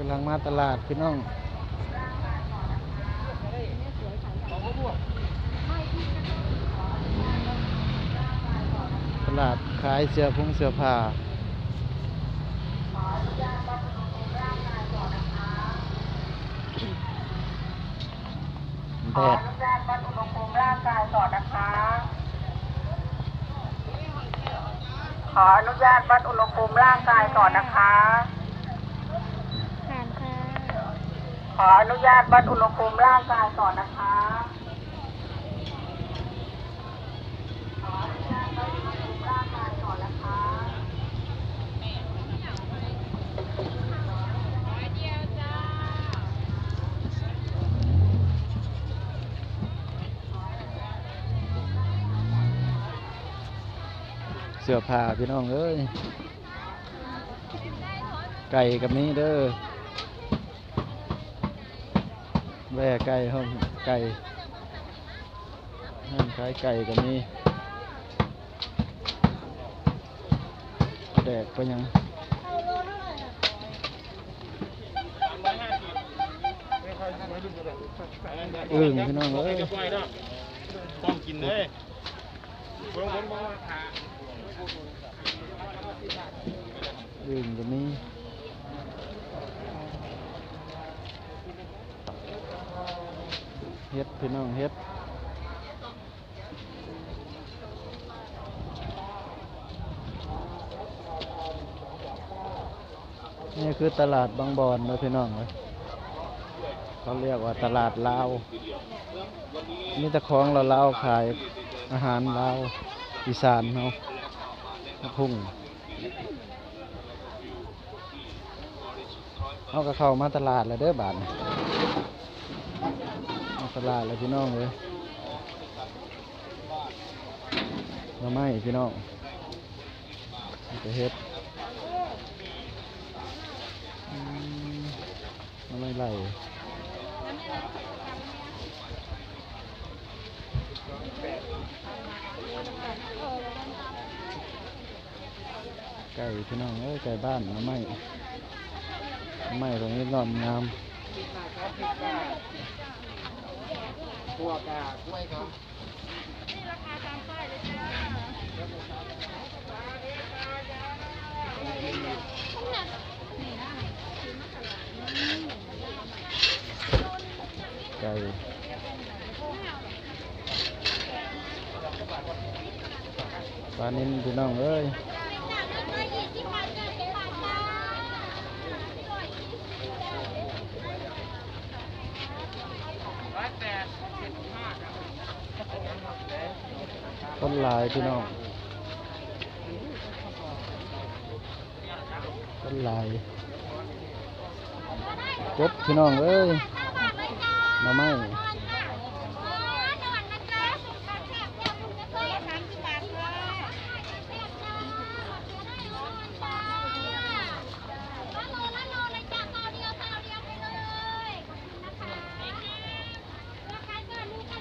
ກຳລັງມາຕະຫຼາດພີ່ນ້ອງ ຕະຫຼາດຂາຍເສື້ອຜົງເສື້ອຜ້າ ແດດ ຂໍອະນຸຍາດວັດອຸນຫະພູມຮ່າງກາຍກ່ອນນະຄະ ຂໍອະນຸຍາດວັດອຸນຫະພູມຮ່າງກາຍກ່ອນນະຄະ ຜ່ານຄ່ະ ຂໍອະນຸຍາດວັດອຸນຫະພູມຮ່າງກາຍກ່ອນນະຄະ ຂໍອະນຸຍາດວັດອຸນຫະພູມຮ່າງກາຍກ່ອນນະຄະ. ເສື້ອຜ້າພີ່ນ້ອງເອີຍ ໄກ່ກໍມີເດີ ແວ່ໄກ່ ຮ້ານໄກ່ ຮ້ານຂາຍໄກ່ກໍມີ ປາແດກ ປາຫຍັງ ອຶ່ງພີ່ນ້ອງເອີຍ ພ້ອມກິນເລີຍ ອຶ່ງກໍມີ ເຫັດພີ່ນ້ອງ ເຫັດ ນີ້ຄືຕະຫຼາດບາງບ່ອນເດີພີ່ນ້ອງເອີຍ ເຂົາຮຽກວ່າຕະຫຼາດລາວ ມີແຕ່ຂອງລາວໆຂາຍ ອາຫານລາວ ອີສານເຮົາ ຜັກຫຸ່ງ. ເຮົາກໍເຂົ້າມາຕະຫຼາດແລ້ວເດີບາດນີ້ ມາຕະຫຼາດແລ້ວພີ່ນ້ອງເອີຍ ໜໍ່ໄມ້ພີ່ນ້ອງ ມີແຕ່ເຫັດ ອືມ ໜໍ່ໄມ້ໄລ່ ໄກ່ພີ່ນ້ອງເອີຍ ໄກ່ບ້ານ ໜໍ່ໄມ້ ໜໍ່ໄມ້ກໍມີງາມ ໄກ່ ປານິນພີ່ນ້ອງເອີຍ ຄົນຫຼາຍພີ່ນ້ອງ ຄົນຫຼາຍ ກົບພີ່ນ້ອງເອີຍ ໜໍ່ໄມ້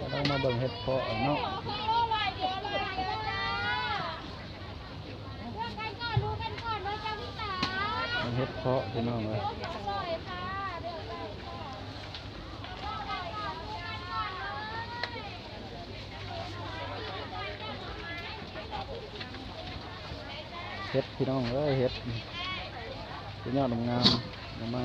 ກຳລັງມາເບິ່ງເຫັດເພາະເນາະ. ເຫັດເພາະພີ່ນ້ອງເອີຍ ເຫັດພີ່ນ້ອງເອີຍ ເຫັດ ເປັນຍອດງາມໆ ໜໍ່ໄມ້.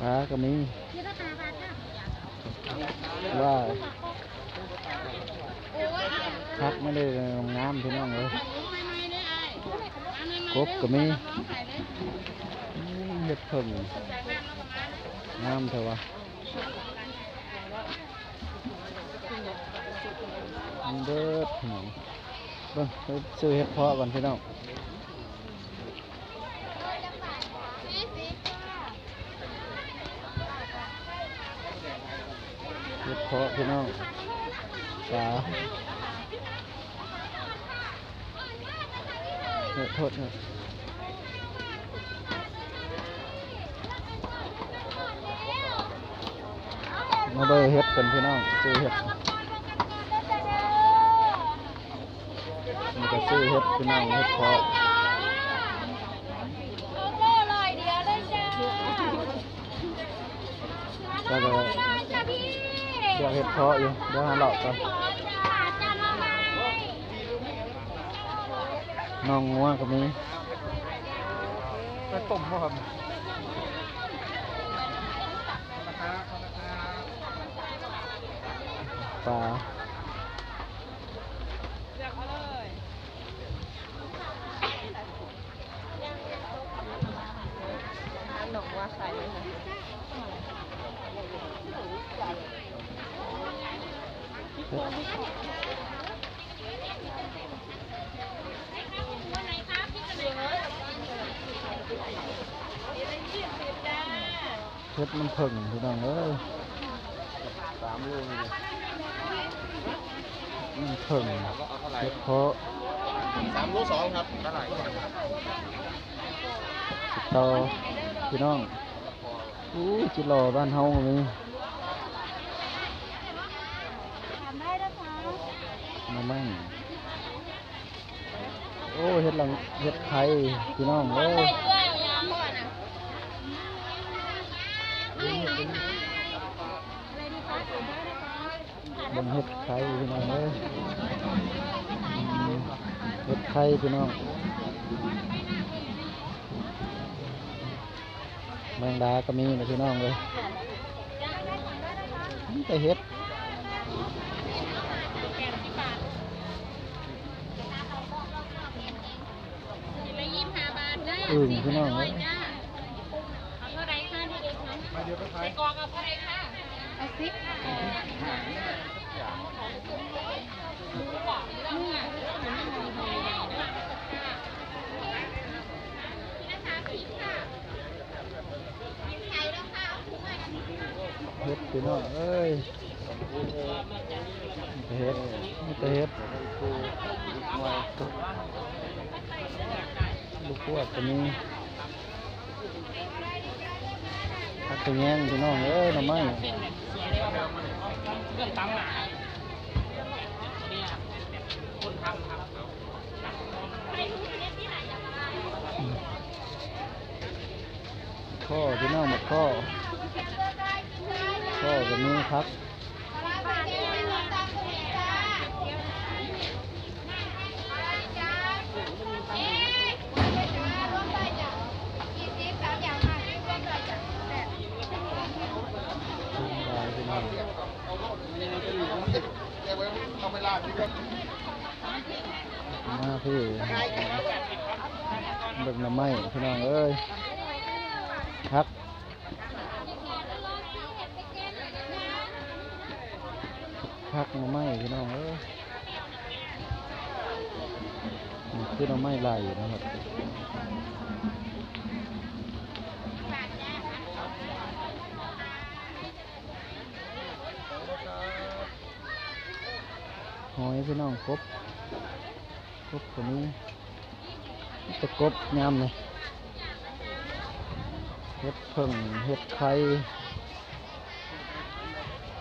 ປາກໍມີ ວ້າວ ຜັກມັນໄດ້ງາມພີ່ນ້ອງເອີຍ ກົບກໍມີ ອືມ ເຫັດເຜິ້ງ ງາມແທ້ວະ ເດີພີ່ນ້ອງ ເບິ່ງ ໄປຊື້ເຫັດເພາະກ່ອນພີ່ນ້ອງ. ເຫັດເພາະພີ່ນ້ອງ ປາ ເອີ ໂທດ ມາເບິ່ງເຫັດກັນພີ່ນ້ອງ ຊື້ເຫັດ ນີ້ກໍຊື້ ເຮັດ ພີ່ນ້ອງ ເຮັດເພາະ ແລ້ວກໍດຽວເຮັດເພາະຢູ່ ດຽວຫາເລາະກ່ອນ. ໜອງງົວກໍມີ ໄປຕົ້ມບໍ່ຄັບ? ປາ ເລືອກເອົາເລີຍ. ເຮັດນ້ຳເຜິ້ງ ພີ່ນ້ອງເອີຍ ສາມໂລນີ້ ນ້ຳເຜິ້ງ ເຮັດເພາະ ສາມໂລສອງຄັບ ຕໍ່ ພີ່ນ້ອງ. ອູ້ ຈິຫຼໍ່ບ້ານເຮົາກໍມີ ໜໍ່ໄມ້. ໂອ້ ເຮັດຫຼັງ ເຮັດໄຂ່ ພີ່ນ້ອງເອີຍ ເບິ່ງເຮັດໄຂ່ ພີ່ນ້ອງເອີຍ ເຮັດໄຂ່ ພີ່ນ້ອງ. ແມງດາກໍມີນະ ພີ່ນ້ອງເອີຍ ມີແຕ່ເຫັດ ອື່ນ ພີ່ນ້ອງເອີຍ. ເຫັດ ພີ່ນ້ອງເອີຍ ເຫັດ ມີແຕ່ເຫັດ ລູກກວດກໍມີ ຜັກຂະແຍງ ພີ່ນ້ອງເອີຍ ໜໍ່ໄມ້. ຂໍ້ ພີ່ນ້ອງ ໝາກຂໍ້ ຂໍ້ກໍມີ ຜັກ ມາພີ່ ເບິ່ງໜໍ່ໄມ້ ພີ່ນ້ອງເອີຍ ຜັກ ຜັກໜໍ່ໄມ້ ພີ່ນ້ອງເອີຍ ນີ້ຄືໜໍ່ໄມ້ໄລ່ນະຄັບ. ຫອຍ ພີ່ນ້ອງ ກົບ ກົບກໍມີ ມີແຕ່ກົບຍາມນີ້ ເຫັດເຜິ້ງ ເຫັດໄຂ່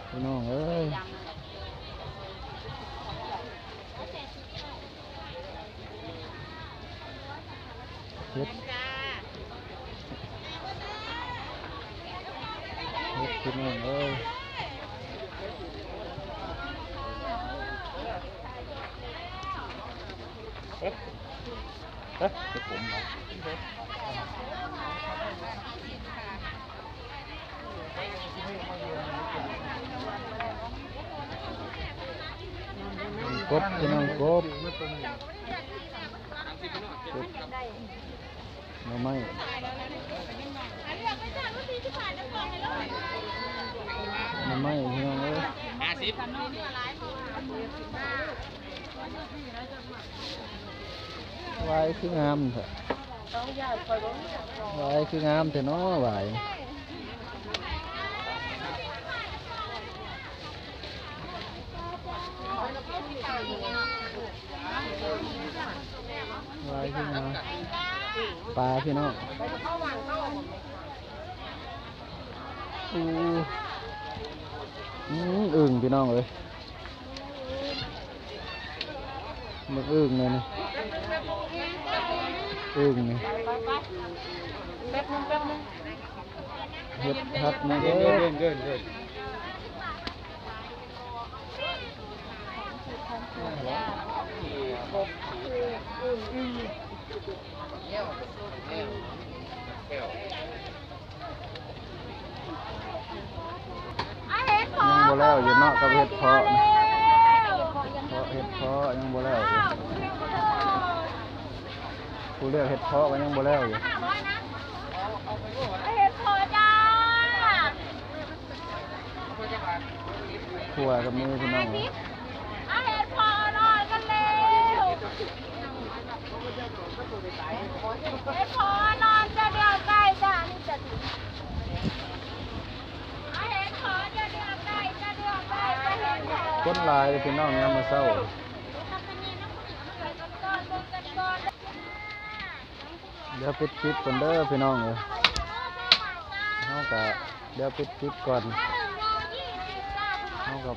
ພີ່ນ້ອງເອີຍ. ເຫັດ ເຫັດ ພີ່ນ້ອງເອີຍ ເອີ ເອີ ເຫັດ ກົບ ພີ່ນ້ອງ ກົບ ກົບ ໜໍ່ໄມ້ ໜໍ່ໄມ້ ພີ່ນ້ອງເອີຍ ຫ້າສິບ ຫວາຍຄືງາມແທ້ ຫວາຍຄືງາມແທ້ເນາະ ຫວາຍ ຫວາຍພີ່ນ້ອງ ປາພີ່ນ້ອງ ອູ້ ອືມ ອຶ່ງພີ່ນ້ອງເອີຍ ບັກອຶ່ງແດ່ນີ້ ອຶ່ງນີ້ ແປັບໜຶ່ງ ແປັບໜຶ່ງ ເຫັດຜັກນີ້ເດີ. ຍັງບໍ່ແລ້ວຢູ່ເນາະ ກັບເຫັດເຜາະນະ ເພາະເຫັດເຜາະຍັງບໍ່ແລ້ວຢູ່ ຜູ້ລວກເຫັດເຜາະກໍຍັງບໍ່ແລ້ວຢູ່ ເຫັດເຜາະຈ້າ. ຂົ້ວກໍມີພີ່ນ້ອງເອີຍ ເອົາເຫັດເຜາະນອນກັນເລັວ ເຫັດເຜາະນອນຈະດຽວໄກ່ຈ້າ ນີ້ຈະ ເອົາເຫັດເຜາະຈະດຽວໄກ່ ຈະດຽວໄກ່ ຈະເຫັດເຜາະ ຄົນຫຼາຍເດ້ພີ່ນ້ອງ ຍາມມື້ເຊົ້າ ດຽວປິດຄລິບກ່ອນເດີພີ່ນ້ອງເອີຍ ເຮົາກະດຽວປິດຄລິບກ່ອນ ເຮົາກັບ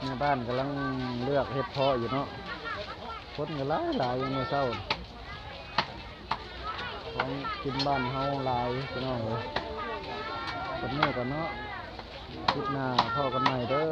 ແມ່ບ້ານກຳລັງເລືອກເຫັດເຜາະຢູ່ເນາະ ຄົນກໍຫຼາຍໆຢູ່ມື້ເຊົ້າ ຂອງກິນບ້ານເຮົາຫຼາຍພີ່ນ້ອງເອີຍ ສ່ຳນີ້ກ່ອນເນາະ ຄລິບໜ້າພໍ້ກັນໃໝ່ເດີ.